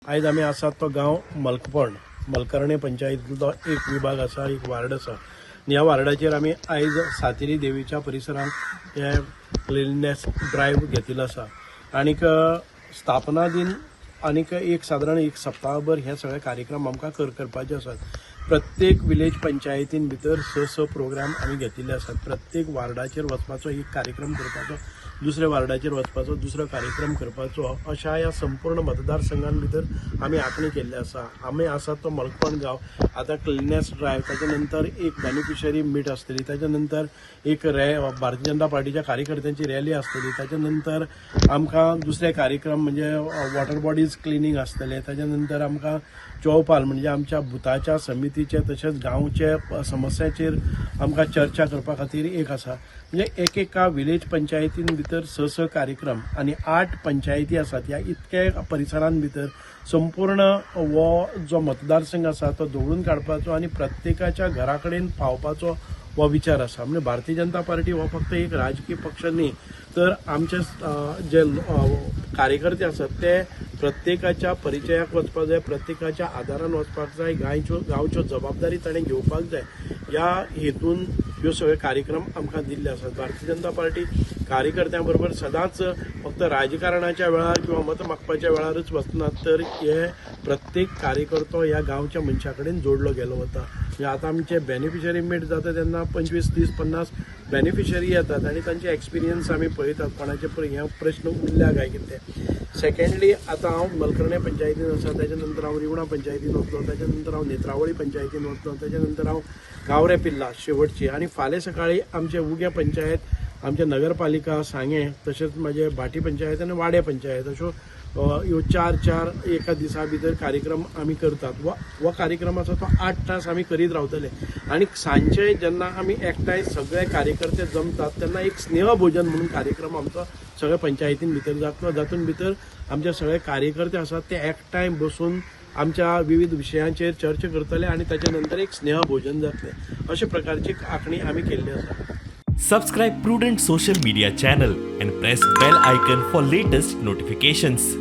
आयज आमी आसात तो गांव मलकपण, मलकर्णे पंचायतींतलो एक विभाग आसा, एक वार्ड आसा आनी ह्या वार्डाचेर आमी आयज सातेरी देवीच्या परिसरांत हे क्लिननेस ड्रायव्ह घेतिल्लो आसा. आनीक स्थापना दिन आनीक एक सादारण एक सप्ताहभर हे सगळे कार्यक्रम आमकां करपाचे आसात. प्रत्येक विलेज पंचायतीन भितर स स प्रोग्राम आमी घेतिल्ले आसात. प्रत्येक वार्डाचेर वचपाचो एक कार्यक्रम करपाचो, दुसऱ्या वार्डाचेर वचपाचो दुसरो कार्यक्रम करपाचो, अशा ह्या संपूर्ण मतदारसंघान भितर आमी आंखणी केल्ली आसा. आमी आसात तो मलकपण गांव. आतां क्लिननेस ड्रायव्ह, ताच्या नंतर एक बेनिफिशरी मीट आसतली, ताच्या नंतर एक भारतीय जनता पार्टीच्या कार्यकर्त्यांची रॅली आसतली, ताच्या नंतर आमकां दुसरे कार्यक्रम म्हणजे वॉटर बॉडीज क्लिनींग आसतलें, ताच्या नंतर आमकां चौपाल म्हणजे आमच्या बुथाच्या समितीचे तशेंच गांवचे समस्याचेर आमकां चर्चा करपा खातीर एक आसा. म्हणजे एक एका विलेज पंचायतीन भितर स स कार्यक्रम आनी 8 पंचायती आसात. ह्या इतके परिसरान भितर संपूर्ण हो जो मतदारसंघ आसा तो दवरून काडपाचो आनी प्रत्येकाच्या घरा कडेन पावपाचो हो विचार आसा. म्हणजे भारतीय जनता पार्टी हो फक्त एक राजकीय पक्ष न्ही, तर आमचे जे कार्यकर्ते आसात ते प्रत्येकाच्या परिचयाक वचपाक जाय, प्रत्येकाच्या आदारान वचपाक जाय, गांवच्यो जबाबदारी ताणें घेवपाक जाय. ह्या हेतून ह्यो सगळे कार्यक्रम आमकां दिल्ले आसात. भारतीय जनता पार्टी कार्यकर्त्यां बरोबर सदांच फक्त राजकारणाच्या वेळार किंवा मत मागपाच्या वेळारच वचनात, तर हे प्रत्येक कार्यकर्तो ह्या गांवच्या मनशा कडेन जोडलो गेलो वता. म्हणजे आतां आमचे बेनिफिशरी मीट जाता तेन्ना 25, 30, 50 बेनिफिशरी येतात आनी तांचे एक्सपिरियन्स आमी पळयतात, कोणाचे हे प्रश्न उरल्या काय कितें. सेकंडली आतां हांव मलकर्णे पंचायतीन आसा, ताच्या नंतर हांव रिवणा पंचायतीन वतलो, ताच्या नंतर हांव नेत्रावळी पंचायतीन वतलो, ताच्या नंतर हांव गावरे पिल्ला शेवटची, आनी फाल्यां सकाळी आमचे उग्या पंचायत, आमचे नगरपालिका सांगें, तशेंच म्हाजे भाटी पंचायत आनी वाडे पंचायत, अश्यो ह्यो 4 4 एका दिसा भितर कार्यक्रम आमी करतात. हो कार्यक्रम आसा तो 8 तास आमी करीत रावतले. आनी सांजचे जेन्ना आमी एकठांय सगळे कार्यकर्ते जमतात तेन्ना एक स्नेहभोजन म्हणून कार्यक्रम आमचो सगळ्या पंचायतीन भितर जातलो, जातून भितर आमचे सगळे कार्यकर्ते आसात ते एकठांय बसून आमच्या विविध विशयांचेर चर्चा करतले आनी ताच्या नंतर एक स्नेहभोजन जातलें. अशे प्रकारची आंखणी आमी केल्ली आसा. Subscribe Prudent Social Media channel and press bell icon for latest notifications.